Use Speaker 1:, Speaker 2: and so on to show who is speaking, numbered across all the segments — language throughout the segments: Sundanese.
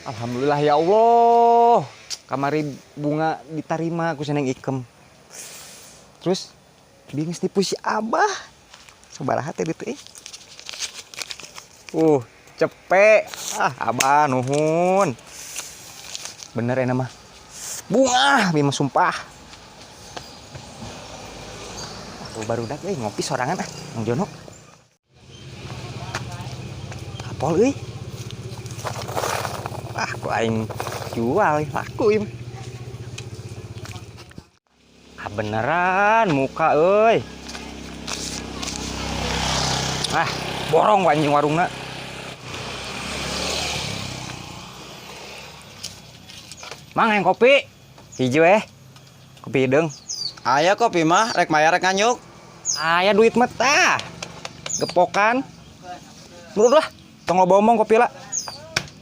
Speaker 1: Alhamdulillah ya Allah. Kamari bunga diterima ku Neng Ikem. Terus bingis tipu si Abah. Sabaraha teh duit euy? Cepet. Ah, Abah nuhun. Bener enak mah. Bunga, bima sumpah. Aku barudak euy ngopi sorangan ah, Mang Jono. Kapol euy. Ah, ku aing jual laku ieu mah. Ah, beneran muka euy. Ah, borong anjing warungna. Mang yang kopi. Hijau eh. Kopi hideung.
Speaker 2: Aya kopi mah, rek mayar rek nganyuk.
Speaker 1: Aya duit mah tah. Gepokan. Menurut lah, tong loba omong kopi lah.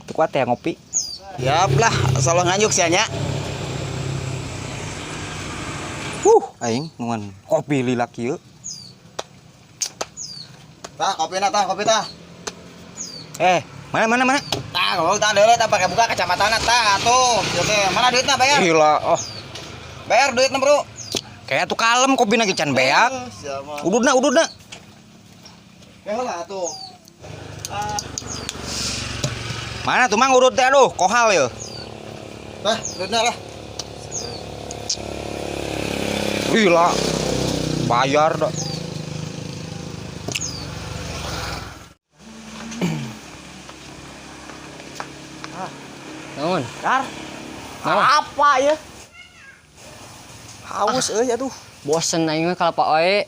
Speaker 1: Tuh kuat ya ngopi.
Speaker 2: Siap lah, asal lo nganyuk sih nya.
Speaker 1: Aing nungan kopi lila kieu.
Speaker 2: Tah, kopi na tah, kopi tah.
Speaker 1: Eh, mana mana mana?
Speaker 2: Tah, goblok tah deuleu tah pake buka kacamatana tah atuh. Ieu teh, mana duitna bayar?
Speaker 1: Gila, oh.
Speaker 2: Bayar duitna, Bro.
Speaker 1: Kayak tuh kalem kopi lagi can beak.
Speaker 2: Siapa?
Speaker 1: Ududna, ududna.
Speaker 2: Ya lah atuh.
Speaker 1: Mana tuh Mang udud teh aduh, kohal ya.
Speaker 2: Tah, duitna lah.
Speaker 1: Gila. Bayar dah.
Speaker 3: Naon?
Speaker 4: Dar.
Speaker 3: Naon?
Speaker 4: Apa ya? Haus euy aduh.
Speaker 3: Bosen aing mah kalapa wae.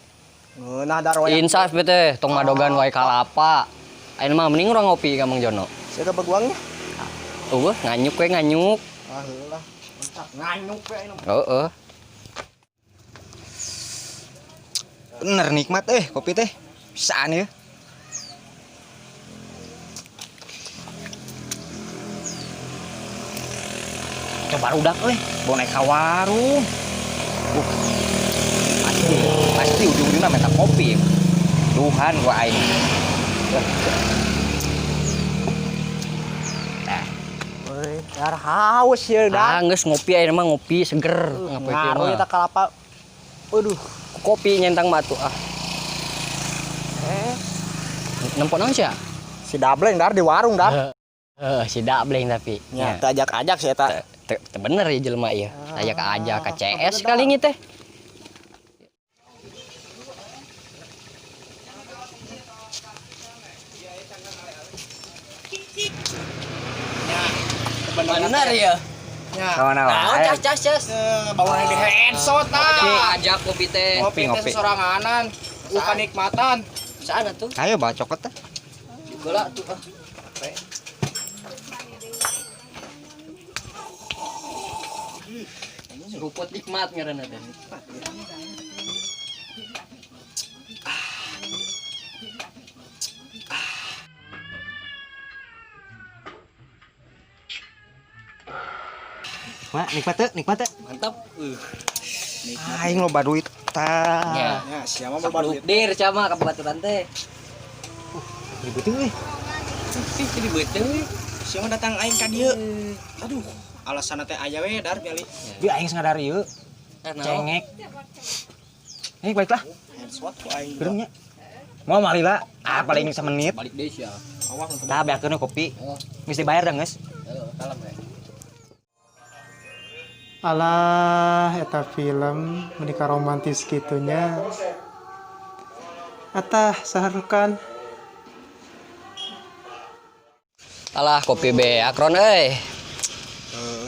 Speaker 4: Ngeunah dar wae.
Speaker 3: Insaf bete tong madogan wae kalapa. Aing mah mending urang ngopi ka Mang Jono.
Speaker 4: Sia beguangnya.
Speaker 3: Eueuh, nganyuk we nganyuk.
Speaker 4: Ah heula. Mantap nganyuk we aing.
Speaker 3: Heeh.
Speaker 1: Bener nikmat kopi teh. Bisaan ya. Coba barudak euy, boneka warung. Pasti pasti ujung-ujungnya minta kopi. Tuhan gua aing. Nah,
Speaker 4: Euy, dar haus ya dar.
Speaker 3: Ah, geus ngopi aing mah ngopi seger ngapoe kieu
Speaker 4: Ngaruh
Speaker 3: mah.
Speaker 4: eta kalapa. Aduh.
Speaker 3: Kopi nyentang batu ah.
Speaker 4: Eh,
Speaker 3: Nempo naon sia?
Speaker 4: si Dableng dar di warung dar.
Speaker 3: Heeh, si Dableng tapi.
Speaker 4: Nya, teu ajak-ajak si eta.
Speaker 3: Teu bener ya jelema ieu. Ajak-ajak ka CS kali ini teh. Bener ya.
Speaker 4: Nya.
Speaker 1: Kawan
Speaker 3: Naon
Speaker 1: wae.
Speaker 3: cas cas cas.
Speaker 4: Bawa di headshot tah.
Speaker 3: Ajak kopi teh.
Speaker 1: Ngopi,
Speaker 4: Ngopi teh
Speaker 1: ngopi.
Speaker 4: soranganan. Bukan nikmatan.
Speaker 3: Sana tuh.
Speaker 1: Ayo bawa cokot teh.
Speaker 3: Bola tuh ah. Seruput nikmat ngaranna teh.
Speaker 1: Mak, nikmat teh, nikmat teh.
Speaker 3: Mantap.
Speaker 1: Aing loba duit tah.
Speaker 3: Ya.
Speaker 4: Ya, siapa mau duit?
Speaker 3: Dir sama ka babaturan teh.
Speaker 1: Ribut euy.
Speaker 3: Ih, jadi beuteung euy.
Speaker 4: Siapa datang aing ka dieu? Aduh, alasanna teh aya we dar biali.
Speaker 1: Bi aing sadar ieu, cengek. Eh, baiklah.
Speaker 4: Headshot ku aing.
Speaker 1: Gerungnya. Mau malila, ah paling semenit.
Speaker 3: Balik deui sia.
Speaker 4: Awas untuk
Speaker 1: Tah beakeun kopi.
Speaker 3: Oh.
Speaker 1: Geus dibayar dah geus.
Speaker 3: Halo, kalem we.
Speaker 5: Alah, eta film menikah romantis gitunya. Atah saharukan.
Speaker 3: Alah, kopi beak Ron euy.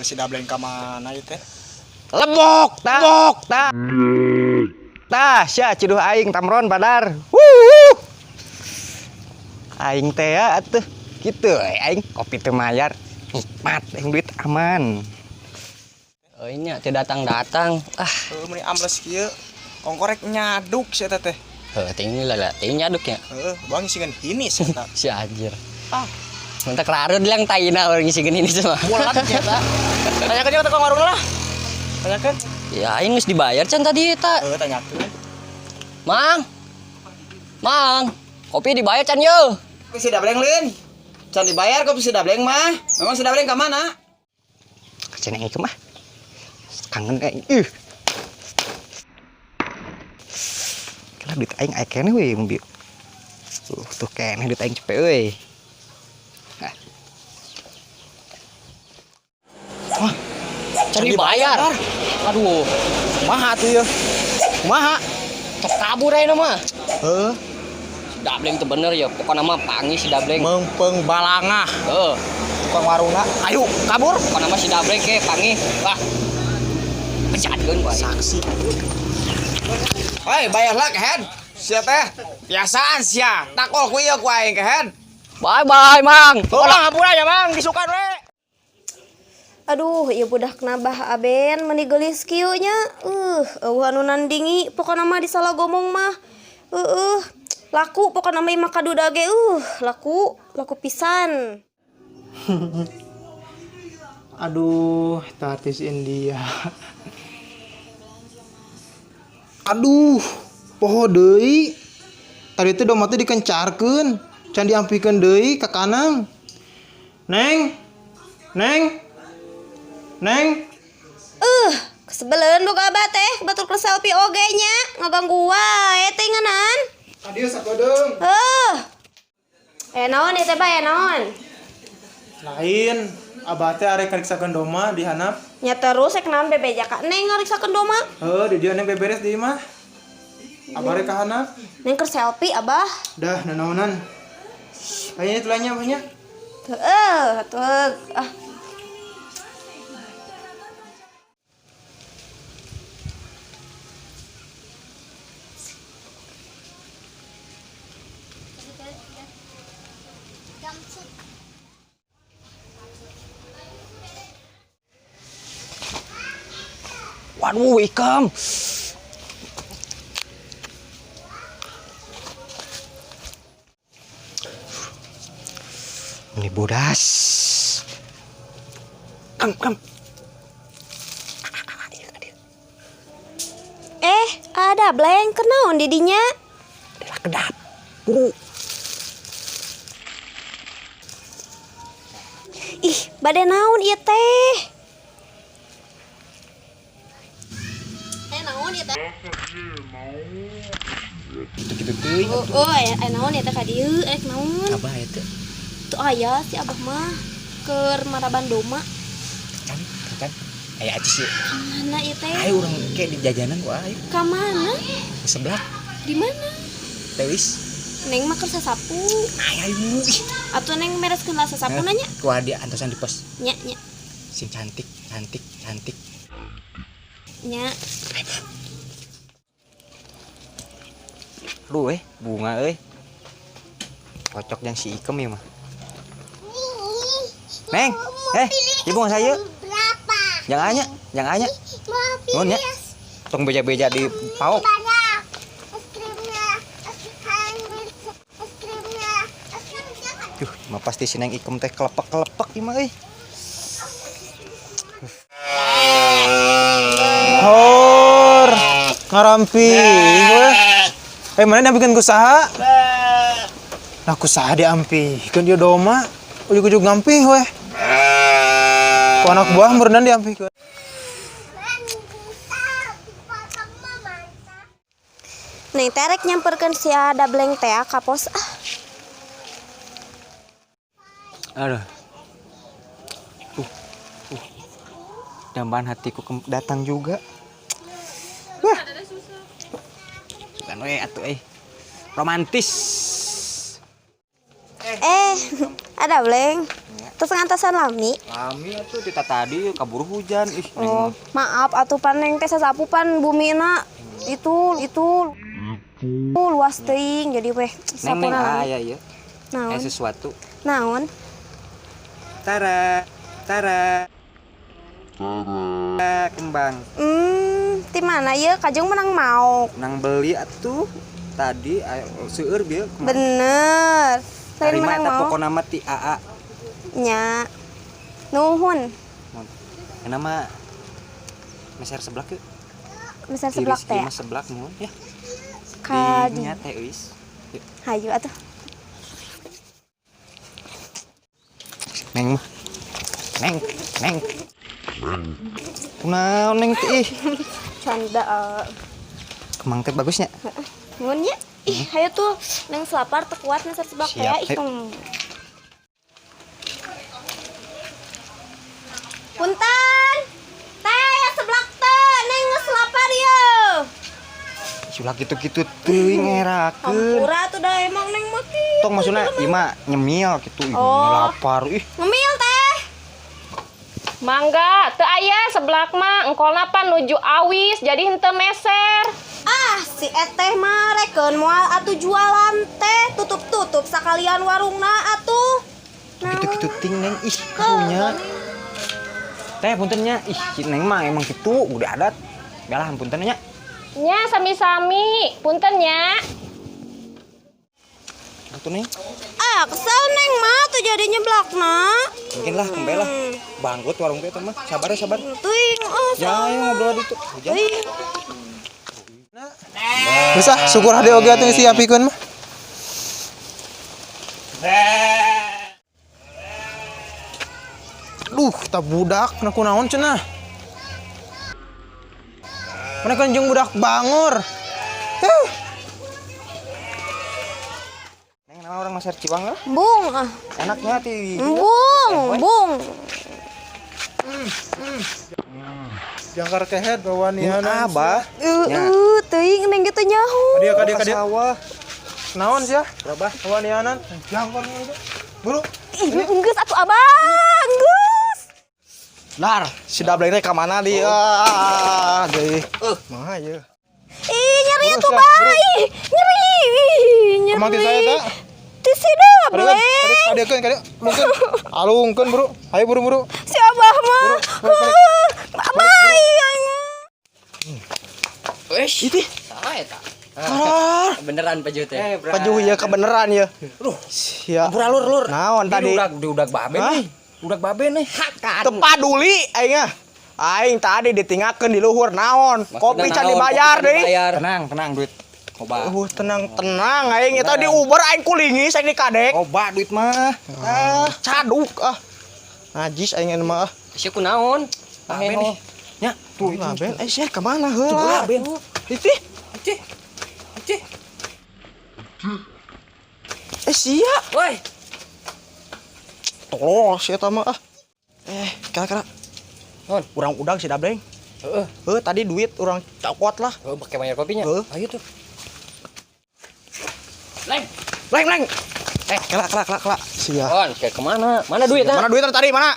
Speaker 4: Si Dableng ka mana ieu teh?
Speaker 1: Lebok, tah. Lebok, tah. Tah, sia ciduh aing tamron badar. Wuh. Aing teh ya atuh. Kitu we aing kopi teu mayar. Nikmat, aing duit aman.
Speaker 3: Euy nya teu datang-datang. Ah,
Speaker 4: Heuh, meuni ambles kieu. Ongkorek nyaduk si eta teh.
Speaker 3: heuh ting lah ting nyaduk nya.
Speaker 4: Heuh, bang ngisigeun hinis eta.
Speaker 3: Si anjir.
Speaker 4: Ah.
Speaker 3: Mentak larut lang taina orang ngisigeun ini semua.
Speaker 4: Mulat si eta. Tanyakeun jeung tukang warung lah. Tanyakeun.
Speaker 3: Ya aing geus dibayar can tadi eta.
Speaker 4: Heuh, tanyakeun.
Speaker 3: Mang. Mang, kopi dibayar can yo.
Speaker 2: Si Dableng lin. Can dibayar kok si Dableng mah. Memang si Dableng ka mana?
Speaker 1: Si Neng Ikem ah. Kangen kayak ih. Kira duit aing aya keneh we mobil. Tuh keneh duit aing cepet euy. Hah.
Speaker 3: Can dibayar. Aduh,
Speaker 2: Kumaha tuh ya? Kumaha?
Speaker 3: Sok kabur ayeuna mah.
Speaker 2: Heeh.
Speaker 3: Si Dableng teu bener ya, pokona mah pangi si Dableng.
Speaker 2: Mengpeng balangah
Speaker 3: Heeh,
Speaker 2: tukang warungna. Ayo kabur.
Speaker 3: Pokona mah si Dableng ke pangi. Wah. Pecatkeun ku aing.
Speaker 4: Saksi.
Speaker 2: Hei, bayarlah kehed. Sia teh. Biasaan sia. Takol ku ieu ku aing kehed.
Speaker 3: Bye bye, Mang.
Speaker 2: Tolong hampura ya, Mang. Disukan we.
Speaker 6: Aduh, ieu budak nabah aben meni geulis kieu nya. Eueuh anu nandingi pokona mah disalah gomong mah. Heueuh, laku pokona mah imah kaduda ge laku, laku pisan.
Speaker 5: Aduh, eta artis India. Aduh, poho deui. Tadi teh domba teh dikencarkeun, can diampikeun deui ka kanang. Neng. Neng. Neng.
Speaker 6: Kesebelen boga abah teh, batur keur selfie oge nya, ngaganggu wae teh ngeunaan.
Speaker 5: Adieu sakodeung.
Speaker 6: Heuh. Naon ieu teh bae naon?
Speaker 5: Lain, abah teh arek ngariksakeun doma di handap.
Speaker 6: Nya terus rek naon bebeja ka Neng ngariksakeun doma?
Speaker 5: Heuh, di dieu Neng beberes di imah. Abah rek ka handap.
Speaker 6: Neng keur selfie abah.
Speaker 5: Dah, nanaonan. Kayaknya tulangnya banyak.
Speaker 6: Heuh, atuh ah.
Speaker 1: Waduh, Ikem. Ini bodas. Kam, kam.
Speaker 6: Ada Bleng, kenaon didinya?
Speaker 1: Adalah kedap. Buru.
Speaker 6: Ih, bade naon ieu teh? Naon ieu teh?
Speaker 1: Gitu-gitu teuing.
Speaker 6: Oh, oh, naon ieu teh ka dieu? Naon?
Speaker 1: Abah eta.
Speaker 6: Tuh aya si abah mah keur maraban doma.
Speaker 1: Kan, kan. Aya acis ieu.
Speaker 6: Mana ieu teh?
Speaker 1: Ayo urang ke di jajanan gua ayo.
Speaker 6: Ka mana?
Speaker 1: Di sebelah.
Speaker 6: Di mana?
Speaker 1: Tewis.
Speaker 6: Neng mah keur sasapu.
Speaker 1: Ayo ayo ih.
Speaker 6: Atuh neng mereskeun lah sasapu nanya.
Speaker 1: Ku adi antosan di pos.
Speaker 6: Nya, nya.
Speaker 1: Sing cantik, cantik, cantik.
Speaker 6: Nya.
Speaker 1: Aduh, bunga euy. Cocok yang si Ikem ya mah. Neng, ibu nggak saya.
Speaker 7: Berapa?
Speaker 1: Jangan anya, jangan anya.
Speaker 7: Mau
Speaker 1: Nuhun ya.
Speaker 7: pilih
Speaker 1: Tong beja-beja di paok.
Speaker 7: banyak. Es krimnya, es krimnya, es krimnya.
Speaker 1: Duh, mah pasti si Neng Ikem teh kelepek-kelepek ieu mah euy.
Speaker 5: Hor, ngarampi we. Mana diampikeun ku saha? Nah, ku saha diampikeun dia doma. Ujug-ujug ngampih we. Ku anak buah meureunan diampikeun.
Speaker 7: Mantap, dipotong mah mantap.
Speaker 6: Neng terek nyamperkeun si Ada Bleng teh ka pos ah.
Speaker 1: Aduh. Dambaan hatiku datang juga. Wah. Bukan we atuh euy. Romantis.
Speaker 6: Ada Bleng. Terus ngantosan lami.
Speaker 1: Lami atuh tita tadi kaburu hujan ih. Neng
Speaker 6: Oh,
Speaker 1: mah.
Speaker 6: maaf atuh pan neng teh sasapu pan bumina itu luas teuing jadi weh
Speaker 1: Neng neng
Speaker 6: sapuna lami.
Speaker 1: aya ieu.
Speaker 6: Naon?
Speaker 1: Aya sesuatu.
Speaker 6: Naon?
Speaker 1: Tara, tara. Kembang.
Speaker 6: Ti mana ieu kajeng menang maok.
Speaker 1: Nang beli atuh tadi seueur bieu kemarin.
Speaker 6: Bener. Lain
Speaker 1: Tarima
Speaker 6: menang
Speaker 1: eta
Speaker 6: maok.
Speaker 1: pokona mah ti AA.
Speaker 6: Nya. Nuhun.
Speaker 1: Enak mah meser seblak yuk.
Speaker 6: Meser seblak teh.
Speaker 1: Mah seblak nuhun ya.
Speaker 6: Ka
Speaker 1: Di nya teh euis. Yuk.
Speaker 6: Hayu atuh.
Speaker 1: Neng mah. Neng, neng. Kunaon neng teh ih.
Speaker 6: Canda.
Speaker 1: Kemang teh bagusnya.
Speaker 6: Nuhun nya. Ih, hayu tuh neng selapar teu kuat meser seblak teh
Speaker 1: Siap,
Speaker 6: ih.
Speaker 1: hayu.
Speaker 6: Punten. Teh ya seblak teh, neng geus lapar ye.
Speaker 1: Sulah gitu-gitu teuing ngerakeun.
Speaker 6: Hampura tuh dah emang neng mah kieu.
Speaker 1: Tong maksudna ieu mah nyemil gitu, ih
Speaker 6: Oh.
Speaker 1: lapar ih.
Speaker 6: Ngemil teh.
Speaker 8: Mangga, teu aya seblak mah engkolna pan nuju awis jadi henteu meser.
Speaker 6: Ah, si eteh mah rekeun moal atuh jualan teh, tutup-tutup sakalian warungna atuh.
Speaker 1: Tuh gitu-gitu ting neng ih karunya. Teh punten nya, ih si neng mah emang gitu udah adat. Belah punten nya.
Speaker 8: Nya sami-sami, punten nya.
Speaker 1: Atuh neng.
Speaker 6: Ah, kesel neng mah tuh jadi nyeblakna.
Speaker 1: Mungkin lah kembali lah. Bangkrut warung teh mah. Sabar ya sabar.
Speaker 6: Teuing, oh,
Speaker 1: Ya, ayo ngobrol di tuh. Hujan.
Speaker 6: Teuing.
Speaker 5: Geus ah, syukur hade oge atuh geus diampikeun mah. Duh, tak budak na kunaon cenah. Mana kan jeung budak bangor. Huh.
Speaker 1: Neng nama orang Masar Ciwang lah.
Speaker 6: Bung, ah.
Speaker 1: Enaknya ti.
Speaker 6: Bung, bung.
Speaker 5: Jangkar kehed bawa niana.
Speaker 1: Abah.
Speaker 6: Teuing neng gitu nyaho.
Speaker 5: Kadia kadia kadia.
Speaker 1: Sawah.
Speaker 5: Naon sia?
Speaker 1: Berapa?
Speaker 5: Bawa nianan. Jangkar Buru.
Speaker 6: Ih, geus atuh abang, geus.
Speaker 2: Dar, si dableng teh ka mana di? Ah, deui. Mah ieu.
Speaker 6: Ih, nyeri
Speaker 5: Buru,
Speaker 6: tuh,
Speaker 5: sia,
Speaker 6: Bay.
Speaker 5: buru.
Speaker 6: Nyeri. Ih, nyeri.
Speaker 5: Kemang ti saya teh.
Speaker 6: Ti si dableng.
Speaker 5: Kadia kadia alungkeun. Alungkeun buru. Ayo buru buru.
Speaker 6: Si abah mah.
Speaker 5: Buru, buru,
Speaker 6: Abah, aing.
Speaker 2: Itu
Speaker 3: Saha eta? Beneran peju teh.
Speaker 2: pajuh ieu kebeneran ieu. Duh, sia.
Speaker 1: Pura lur lur.
Speaker 2: Naon tadi?
Speaker 1: Udah udah babe
Speaker 2: Hah?
Speaker 1: nih. Udah babe nih.
Speaker 2: Teu paduli aing ah. Aing tadi ditinggalkeun di luhur naon? Kopi can dibayar deui.
Speaker 1: Tenang, tenang duit. Koba.
Speaker 2: Tenang tenang aing eta di Uber aing kulingis aing dikadek.
Speaker 1: Koba duit mah.
Speaker 2: Ah, caduk ah. Najis aing mah. ah.
Speaker 3: Sia kunaon?
Speaker 1: Babe nih. Nya, tuh itu.
Speaker 2: Lah, Ben, eh sia ka mana heula?
Speaker 1: Ben.
Speaker 2: Itu. Eh sia,
Speaker 3: Woi,
Speaker 2: tolol sia eta mah ah. Kira-kira.
Speaker 3: Naon?
Speaker 2: Urang udang si dableng.
Speaker 3: Heeh.
Speaker 2: Heuh, tadi duit urang cokot lah.
Speaker 3: Heuh, pake bayar kopinya.
Speaker 2: Heuh.
Speaker 3: Ayo tuh. Leng.
Speaker 2: Leng, leng. Kelak, kelak, kelak, kelak. Sia.
Speaker 3: On, kayak kemana? Mana duitnya?
Speaker 2: Mana duit tadi mana?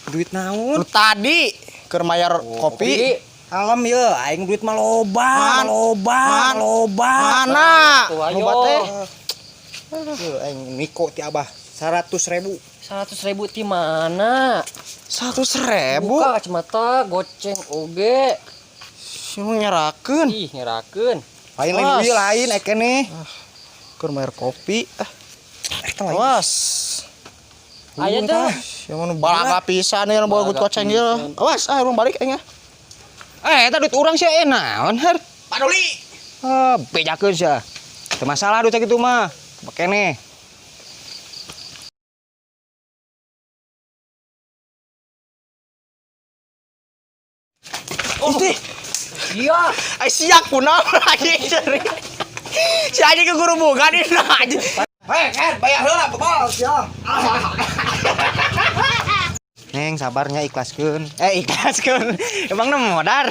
Speaker 1: Duit naon?
Speaker 2: Nu tadi keur mayar kopi.
Speaker 1: Alam ya, aing duit mah loba,
Speaker 2: Man.
Speaker 1: loba,
Speaker 2: Man.
Speaker 1: loba.
Speaker 2: Mana?
Speaker 3: Tuh, ayo.
Speaker 2: Loba teh.
Speaker 1: Heuh, aing miko ti abah 100.000.
Speaker 3: 100.000 ti mana?
Speaker 2: 100.000.
Speaker 3: Buka kacamata, goceng oge.
Speaker 2: Si nu nyerakeun.
Speaker 3: Ih, ngerakeun.
Speaker 1: Lain lain
Speaker 2: Awas.
Speaker 1: duit lain ekene.
Speaker 2: Keur mayar kopi. Ah,
Speaker 1: Eta lain.
Speaker 2: awas.
Speaker 3: Aya teh.
Speaker 2: Sia mah nu balaga pisan ieu nu bawa
Speaker 3: Balaga
Speaker 2: goceng ieu. Awas, ah urang balik aing ah.
Speaker 1: Eh, eta duit urang sia naon her?
Speaker 2: Paduli.
Speaker 1: Ah, bejakeun sia. Teu masalah duit kitu mah. Bekene.
Speaker 2: Oh.
Speaker 3: Iya.
Speaker 2: Ai sia kunaon anjing ceri. Si anjing ke guru boga di anjing. Hei, bayar heula bebal sia.
Speaker 1: Neng sabarnya ikhlaskeun. Eh, ikhlaskeun. Emang modar.